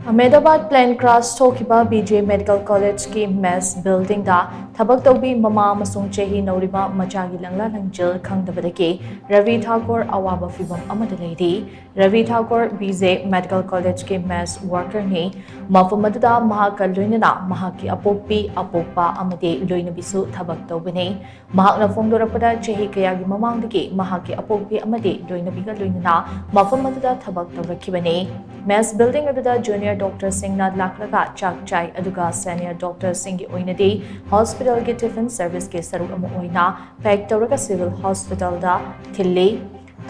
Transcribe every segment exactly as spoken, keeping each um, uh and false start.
Ahmedabad plane crash ꯊꯣꯛꯈꯤꯕ B J medical ꯀꯣꯂꯦꯖꯀꯤ ꯃꯦꯁ ꯕꯤꯜꯗꯤꯡꯗ ꯊꯕꯛ ꯇꯧꯕꯤ ꯃꯃꯥ ꯑꯃꯁꯨꯡ ꯆꯍꯤ ꯅꯧꯔꯤꯕ ꯃꯆꯥꯒꯤ ꯂꯪꯂꯥ ꯂꯪꯖꯤꯜ ꯈꯪꯗꯕꯗꯒꯤ ꯔꯕꯤ ꯊꯥꯀꯨꯔ ꯑꯋꯥꯕ ꯐꯤꯚꯝ ꯑꯃꯗ ꯂꯩꯔꯤ꯫ Ravi Thakur B J medical ꯀꯣꯂꯦꯖꯀꯤ ꯃꯦꯁ ꯋꯥꯔꯀꯔꯅꯤ꯫ ꯃꯐꯝ ꯑꯗꯨꯗ ꯃꯍꯥꯛꯀ ꯂꯣꯏꯅꯅ ꯃꯍꯥꯛꯀꯤ ꯑꯄꯣꯛꯄꯤ, ꯑꯄꯣꯛꯄ ꯑꯃꯗꯤ ꯂꯣꯏꯅꯕꯤꯁꯨ ꯊꯕꯛ ꯇꯧꯕꯅꯤ꯫ ꯃꯍꯥꯛꯅ ꯐꯣꯡꯗꯣꯔꯛꯄꯗ, ꯆꯍꯤ ꯀꯌꯥꯒꯤ ꯃꯃꯥꯡꯗꯒꯤ ꯃꯍꯥꯛꯀꯤ ꯑꯄꯣꯛꯄꯤ ꯑꯃꯗꯤ ꯂꯣꯏꯅꯕꯤꯒ ꯂꯣꯏꯅꯅ ꯃꯐꯝ ꯑꯗꯨꯗ ꯊꯕꯛ ꯇꯧꯔꯛꯈꯤꯕꯅꯤ꯫ ꯃꯦꯁ ꯕꯤꯜꯗꯤꯡ ꯑꯗꯨꯗ ꯖꯨꯅꯤꯌꯔ ꯗꯣꯛꯇꯔꯁꯤꯡꯅ ꯂꯥꯛꯂꯒ ꯆꯥꯛ ꯆꯥꯏ, ꯑꯗꯨꯒ ꯁꯦꯅꯤꯌꯔ ꯗꯣꯛꯇꯔꯁꯤꯡꯒꯤ ꯑꯣꯏꯅꯗꯤ ꯍꯣꯁꯄꯤꯇꯥꯜꯒꯤ ꯇꯤꯐꯤꯟ ꯁꯔꯚꯤꯁꯀꯤ ꯁꯔꯨꯛ ꯑꯃ ꯑꯣꯏꯅ ꯄꯦꯛ ꯇꯧꯔꯒ ꯁꯤꯚꯤꯜ ꯍꯣꯁꯄꯤꯇꯥꯜꯗ ꯊꯤꯜꯂꯤ꯫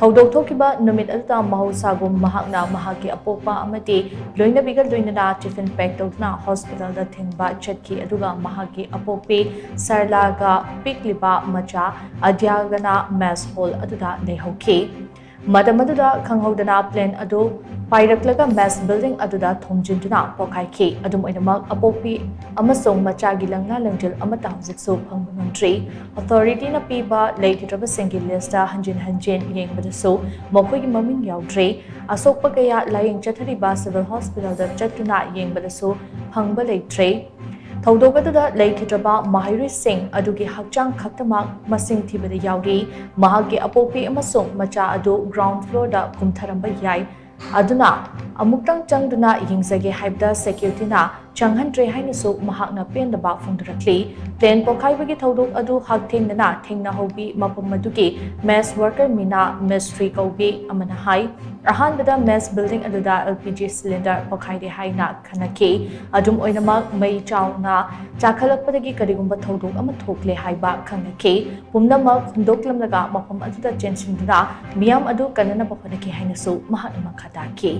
ꯊꯧꯗꯣꯛ ꯊꯣꯛꯈꯤꯕ ꯅꯨꯃꯤꯠ ꯑꯗꯨꯗ ꯃꯍꯧꯁꯥꯒꯨꯝ ꯃꯍꯥꯛꯅ ꯃꯍꯥꯛꯀꯤ ꯑꯄꯣꯛꯄ ꯑꯃꯗꯤ ꯂꯣꯏꯅꯕꯤꯒ ꯂꯣꯏꯅꯅ ꯇꯤꯐꯤꯟ ꯄꯦꯛ ꯇꯧꯗꯨꯅ ꯍꯣꯁꯄꯤꯇꯥꯜꯗ ꯊꯤꯟꯕ ꯆꯠꯈꯤ, ꯑꯗꯨꯒ ꯃꯍꯥꯛꯀꯤ ꯑꯄꯣꯛꯄꯤ ꯁꯔꯂꯥꯒ ꯄꯤꯛꯂꯤꯕ ꯃꯆꯥ ꯑꯗ꯭ꯌꯥꯒꯅ ꯃꯦꯁ ꯍꯣꯜ ꯑꯗꯨꯗ ꯂꯩꯍꯧꯈꯤ꯫ ꯃꯇꯝ ꯑꯗꯨꯗ ꯈꯪꯍꯧꯗꯅ plane ꯑꯗꯨ ꯄꯥꯏꯔꯛꯂꯒ ꯃꯦꯁ ꯕꯤꯜꯗꯤꯡ ꯑꯗꯨꯗ ꯊꯣꯝꯖꯤꯟꯗꯨꯅ ꯄꯣꯈꯥꯏꯈꯤ꯫ ꯑꯗꯨꯝ ꯑꯣꯏꯅꯃꯛ, ꯑꯄꯣꯛꯄꯤ ꯑꯃꯁꯨꯡ ꯃꯆꯥꯒꯤ ꯂꯪꯂꯥ ꯂꯪꯖꯤꯜ ꯑꯃꯠꯇ ꯍꯧꯖꯤꯛꯁꯨ ꯐꯪꯕ ꯉꯝꯗ꯭ꯔꯤ꯫ ꯑꯣꯊꯣꯔꯤꯇꯤꯅ ꯄꯤꯕ ꯂꯩꯈꯤꯗ꯭ꯔꯕꯁꯤꯡꯒꯤ ꯂꯤꯁꯇ ꯍꯟꯖꯤꯟ ꯍꯟꯖꯤꯟ ꯌꯦꯡꯕꯗꯁꯨ ꯃꯈꯣꯏꯒꯤ ꯃꯃꯤꯡ ꯌꯥꯎꯗ꯭ꯔꯤ꯫ ꯑꯁꯣꯛꯄ ꯀꯌꯥ ꯂꯥꯌꯦꯡ ꯆꯠꯊꯔꯤꯕ ꯁꯤꯚꯤꯜ ꯍꯣꯁꯄꯤꯇꯥꯜꯗ ꯆꯠꯇꯨꯅ ꯌꯦꯡꯕꯗꯁꯨ ꯐꯪꯕ ꯂꯩꯇ꯭ꯔꯤ꯫ ꯊꯧꯗꯣꯛ ꯑꯗꯨꯗ ꯂꯩꯈꯤꯗ꯭ꯔꯕ ꯃꯍꯩꯔꯣꯏꯁꯤꯡ ꯑꯗꯨꯒꯤ ꯍꯛꯆꯥꯡ ꯈꯛꯇꯃꯛ ꯃꯁꯤꯡ ꯊꯤꯕꯗ ꯌꯥꯎꯔꯤ꯫ ꯃꯍꯥꯛꯀꯤ ꯑꯄꯣꯛꯄꯤ ꯑꯃꯁꯨꯡ ꯃꯆꯥ ꯑꯗꯨ ground floorꯗ ꯀꯨꯝꯊꯔꯝꯕ ꯌꯥꯏ꯫ ꯑꯗꯨꯅ ꯑꯃꯨꯛꯇꯪ ꯆꯪꯗꯨꯅ ꯌꯦꯡꯖꯒꯦ ꯍꯥꯏꯕꯗ securityꯅ ꯆꯪꯍꯟꯗ꯭ꯔꯦ ꯍꯥꯏꯅꯁꯨ ꯃꯍꯥꯛꯅ ꯄꯦꯟꯗꯕ ꯐꯣꯡꯗꯣꯔꯛꯂꯤ꯫ Plane ꯄꯣꯈꯥꯏꯕꯒꯤ ꯊꯧꯗꯣꯛ ꯑꯗꯨ ꯍꯛꯊꯦꯡꯅꯅ ꯊꯦꯡꯅꯍꯧꯕꯤ ꯃꯐꯝ ꯑꯗꯨꯒꯤ mess worker ꯃꯤꯅꯥ ꯃꯤꯁꯇ꯭ꯔꯤ ꯀꯧꯕꯤ ꯑꯃꯅ ꯍꯥꯏ, ꯑꯍꯥꯟꯕꯗ ꯃꯦꯁ ꯕꯤꯜꯗꯤꯡ ꯑꯗꯨꯗ L P G cylinder ꯄꯣꯈꯥꯏꯔꯦ ꯍꯥꯏꯅ ꯈꯟꯅꯈꯤ꯫ ꯑꯗꯨꯝ ꯑꯣꯏꯅꯃꯛ, ꯃꯩ ꯆꯥꯎꯅ ꯆꯥꯈꯠꯂꯛꯄꯗꯒꯤ ꯀꯔꯤꯒꯨꯝꯕ ꯊꯧꯗꯣꯛ ꯑꯃ ꯊꯣꯛꯂꯦ ꯍꯥꯏꯕ ꯈꯪꯅꯈꯤ꯫ ꯄꯨꯝꯅꯃꯛ ꯍꯨꯟꯗꯣꯛꯂꯝꯂꯒ ꯃꯐꯝ ꯑꯗꯨꯗ ꯆꯦꯟꯁꯤꯟꯗꯨꯅ ꯃꯤꯌꯥꯝ ꯑꯗꯨ ꯀꯟꯅꯅꯕ ꯍꯣꯠꯅꯈꯤ ꯍꯥꯏꯅꯁꯨ ꯃꯍꯥꯛꯅ ꯃꯈꯥ ꯇꯥꯈꯤ꯫